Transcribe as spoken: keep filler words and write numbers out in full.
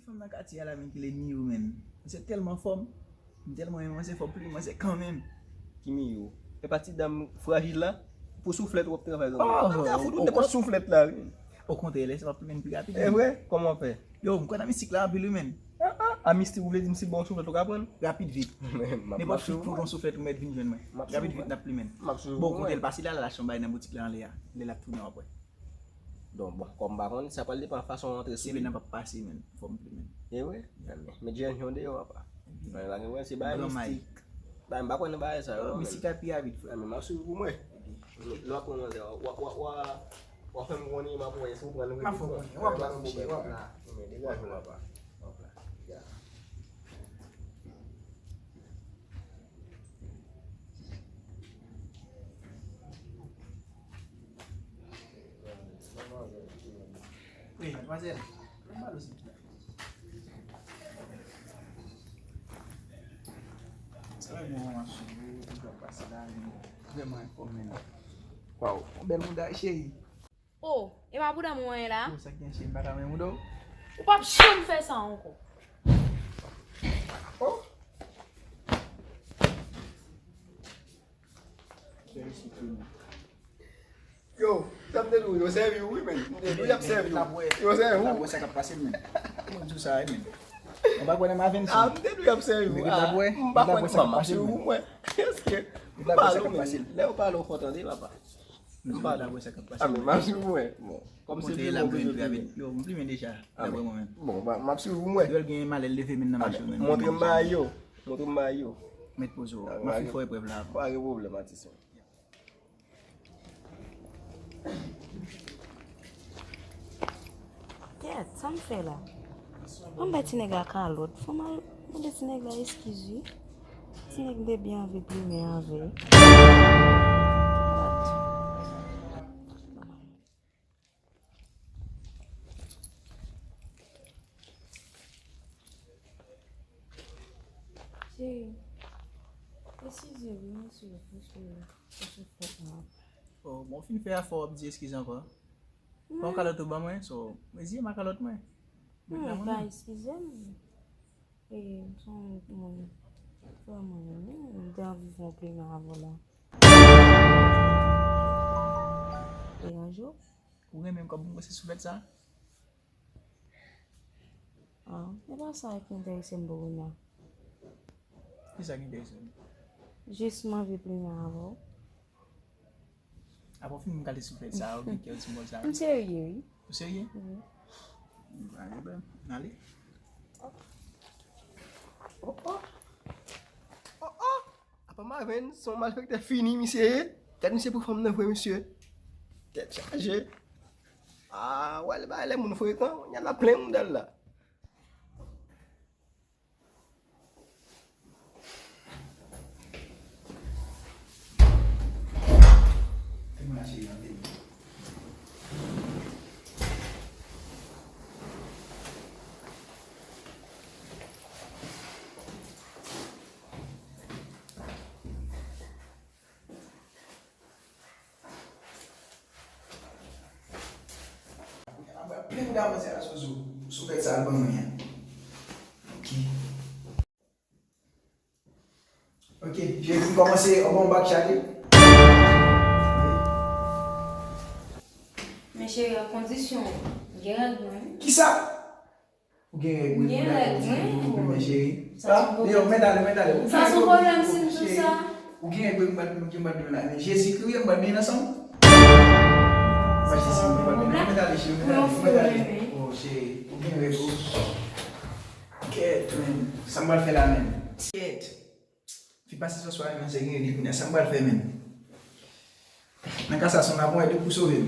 Fanm nan katye a la menm ki le Miyo, menm. Misye tèlman fò, m tèlman renmen, se fò pli mwen, se kanmenm. Ki Miyo? E pa ti dam frajil la? Pou souflèt w ap travay kanmenm. Oh, ou ta fout ou nenpòt souflèt la, wi. Okontrè, lè se pa pli menm pi rapid. E vre? Kòman w fè? Yo, m kwè nan mistik la anpil, wi, menm. Ah, ah, a mistik, ou vle di m si bon souflèt ou ka prann? Rapid, vit. Nenpòt fi pou gon souflèt ou mèt vin jwenn mwen. Rapid, vit, n ap pli menm. Bon, kote l pase la, l al achte yon bagay nan boutik la anlè a. Lè l ap tounen w ap wè. Donk, bon, kòm m pa konn, sa pral depann fason w antre sou li. Plimen nan p ap pase, menm. Fò m plimen. E vre? Met jènyon deyò, papa. Mwen pa gen prensip, bagay mistik. Bagay, m pa kwè nan bagay sa yo, non, men. Mistik la pi rapid, frè. Men m ap swiv pou mwen. Lè w ap pran manzè, w a, w a, w a, w a fè m konnen, m ap wè si w pran l. M ap fè w konnen. W ap la, monchè, w ap la. Men degaje w, papa. W ap la. Wi, madmwazèl, mwen ba l osi. Sa va bon, machè, ou toujou ap pase la, men vrèman anfòm, men. Waw, yon bèl mouda, cheri. Oh, e pa bouda mwen ye la? Oh, sa k gen, cheri, m pa ka wè mouda w? Ou p ap janm fè sa ankò. Oh. Yo, sa m te di w, yo sèvi w wi, men. M te di w y ap sèvi w. Yo sèvi w. L ap wè sa k ap pase l, men. Mwen di w sa, men. Mwen pa kwè nan Mavenson. Ah, m te di w y ap sèvi w. M pa kwè nan sa k ap pase l, men. Èske m pale w, men. Lè w pale w fò tande, papa. M pale w. L ap wè sa k ap pase l, men. Ah, men m ap swiv w, men. Bon, kòm se pi bon, yo, m plimen deja. Dapre mwen menm. Bon, m ap swiv w, men. Yo, l gen malè, l leve men nan machin, men. Montre m bagay yo. Montre m bagay yo. Met poze w. M ap fin fè w eprèv la. Pa gen pwoblèm, atis mwen. Kèt, sa m fè la? Ann bay ti nèg la kalòt. Fò m al mande ti nèg la eskiz, wi. Ti nèg m te byen anvi plimen avè l. Cheri, eskize wi, mesye, mesye, mesye fòk mwen. Oh, bon, w fin fè afè w ap di eskize ankò. Pran kalòt ou ban mwen, so, reziye m a kalòt mwen. Mwen pa eskize m. E, m se yon moun, frè mwen, m te anvi fè yon plimen avè w la. Deranje w? Ou renmen m kòm mwen se souflèt sa? Ah, e pa sa ki enterese m pou kounye a. Kisa ki enterese w? Jis m anvi plimen avè w. Apre w fin gade souflèt sa, ou gen kè w ti mò sa. M serye, wi. Ou serye? Wi. Bon, e ben, n ale. Oh, oh. Oh, oh. Apa Marvin, se yon malfektè fini misye ye. Gad misye pou fanm nan vre, mesye. Tèt chaje. Ah, wè, l bay lè moun frekan, y a la plen mouda l la. Plen davanse a sou sou sou fèt sa al ban mwen an. Ok. Ok, cheri, m kòmanse, ou ban m bak chale. Men cheri, a kondisyon gen règ mwen. Kisa? Ou gen règ mwen, ou gen règ mwen, cheri. Sa se yon pwoblèm. Yo, mèt ale, mèt ale. Sa se yon pwoblèm si m di w sa. Ou gen règ mwen, m bat, m bat mwen la. Men Jezikri, m bat mwen ansanm. Mèt ale, cheri, mèt ale, mèt ale. Oh, cheri, ou gen règ ou. Kèt, men. Sa m pral fè la menm? Kèt. Fi pase sou swa nan se gen li kounye a. Sa m pral fè menm? Nan ka sa, se yon laponyèt wi pou sove m.